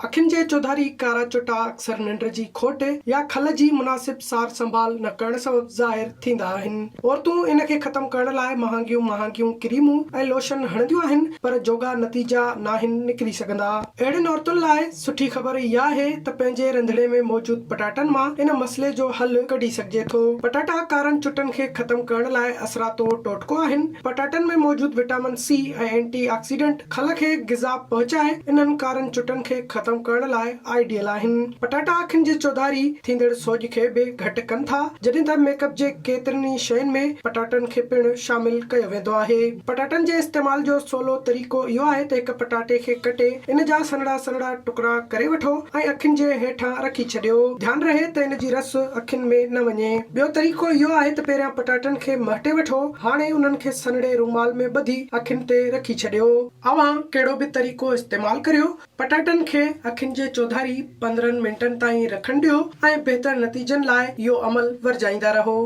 اکين جي چوڌاري ڪارا چٽا اڪثر ننڊ جي کوٽ يا کل جي مناسب سار سنڀال نه ڪرڻ سبب ظاهر ٿيندا آهن. عورتون ان کي ختم ڪرڻ لاء مهانگيون مهانگيون ڪريمون ۽ لوشن هڻنديون آهن پر جوڳا نتيجا ناهن نڪري سگهندا. اهڙين عورتن لاء سٺي خبر اها آهي ته پنهنجي رنڌڻي ۾ موجود پٽاٽن مان ان مسئلي جو حل ڪڍي سگهجي ٿو. پٽاٽا ڪارن چٽن کي ختم ڪرڻ لاء اثرائتو ٽوٽڪو آهن. پٽاٽن ۾ موجود وٽامن سي ۽ اينٽي آڪسيڊنٽ کل کي غذا پهچائي انهن ڪارن چٽن کي ختم ڪرڻ لاء آئيڊيل آهن. پٽاٽا اکين جي چوڌاري ٿيندڙ سوڄ کي به گهٽ ڪن ٿا، جڏهن ته ميڪ اپ جي ڪيترين ئي شين ۾ پٽاٽن کي پڻ شامل ڪيو ويندو آهي. پٽاٽن جي استعمال جو سولو طريقو اهو آهي ته هڪ پٽاٽي کي ڪٽي ان جا سنهڙا سنهڙا ٽڪرا ڪري وٺو ۽ اکين جي هيٺان رکي ڇڏيو. ڌيان رهي ته ان جي رس اکين ۾ نه وڃي. ٻيو طريقو اهو آهي ته پهريان پٽاٽن کي مهٽي وٺو، هاڻي انهن کي سنهڙي رومال ۾ ٻڌي اکين تي رکي ڇڏيو. اوهان ڪهڙو به طريقو استعمال ڪريو، پٽاٽن کي اکين جي چوڌاري 15 منٽن تائين رکڻ ڏيو ۽ بهتر نتيجن لاء اهو عمل ورجائيندا رهو.